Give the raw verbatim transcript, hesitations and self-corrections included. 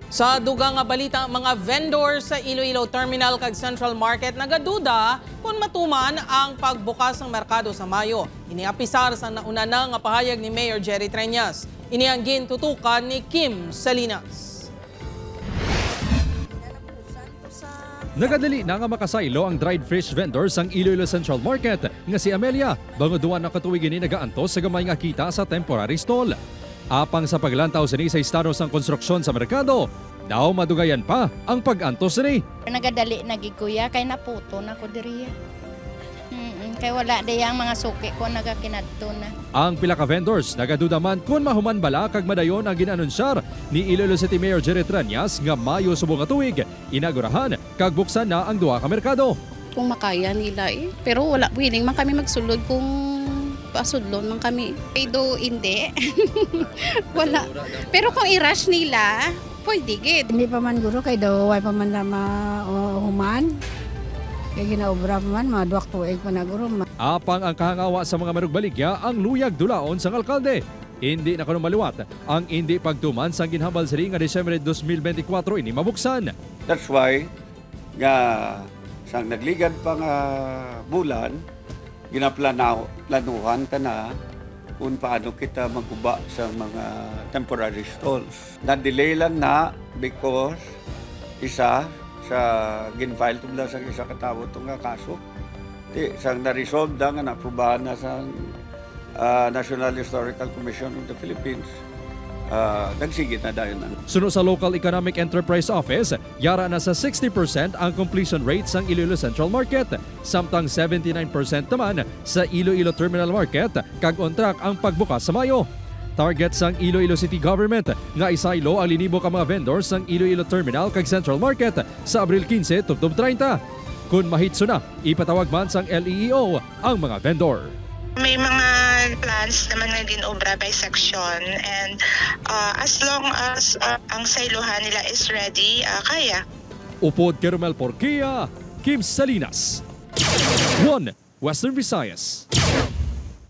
Sa dugang nga balita, mga vendor sa Iloilo Terminal kag Central Market nagaduda kon matuman ang pagbukas sang merkado sa Mayo. Ini apisar sa nauna na nga pahayag ni Mayor Jerry Treñas. Ini ang gintutukan ni Kim Salinas. Nagadali na nga makasaylo ang dried fish vendor sang Iloilo Central Market nga si Amelia, bangod duha na ka tuig ini nagaantos sa gamay nga kita sa temporary stall. Apang sa paglantaw sini sa estado sang konstruksyon sa merkado, daw madugayan pa ang pag-antos sini. Nagadali na gid, kuya, kay naputo na ko diri. Mm, kay wala diya ang mga suki ko nagakinadto na. Ang pila ka vendors nagaduda man kon mahuman bala kag madayon ang gin-anunsyar ni Iloilo City Mayor Jerry Treñas nga Mayo subong nga tuig inagurahan kag buksan na ang duha ka merkado. Kung makaya nila eh. Pero wala, willing man kami magsulod kung pasudlon man kami. Pero hindi. Wala. Pero kung i-rush nila, pwede gid. Hindi pa man guro kay daw way pa man na mahuman. Kay ginaobra pa man, mga duwak tuig pa na guro. Ma- Apang ang kahangawa sa mga manugbaligya ang luyag dulaon sang alkalde. Hindi na kuno maliwat ang hindi pagtuman sang ginhambal sini nga Disyembre dos mil benti kwatro ini mabuksan. That's why nga sang nagligad pa nga bulan, ginaplanaw planuhan ta na kung paano kita magguba sa mga temporary stalls. Na-delay lang na because isa sa gin-file tubla sa isa ka tawo to nga kaso. Ti sang na-resolve da nga naaprubahan na sa ah, National Historical Commission of the Philippines, ah, nagsige na dayon ang Suno sa Local Economic Enterprise Office, yara na sa sixty percent ang completion rate sang Iloilo Central Market, samtang seventy-nine percent naman sa Iloilo Terminal Market, kag on track ang pagbukas sa Mayo. Target sang Iloilo City Government nga isaylo ang linibo ka mga vendors sang Iloilo Terminal kag Central Market sa Abril quince tubtob treinta. Kon mahitso na, ipatawag man sang L E E O ang mga vendor. May mga plans naman nga gin-obra by section, and uh, as long as uh, ang saylohan nila is ready, uh, kaya. Upod kay Romel Porquia, Kim Salinas, One Western Visayas.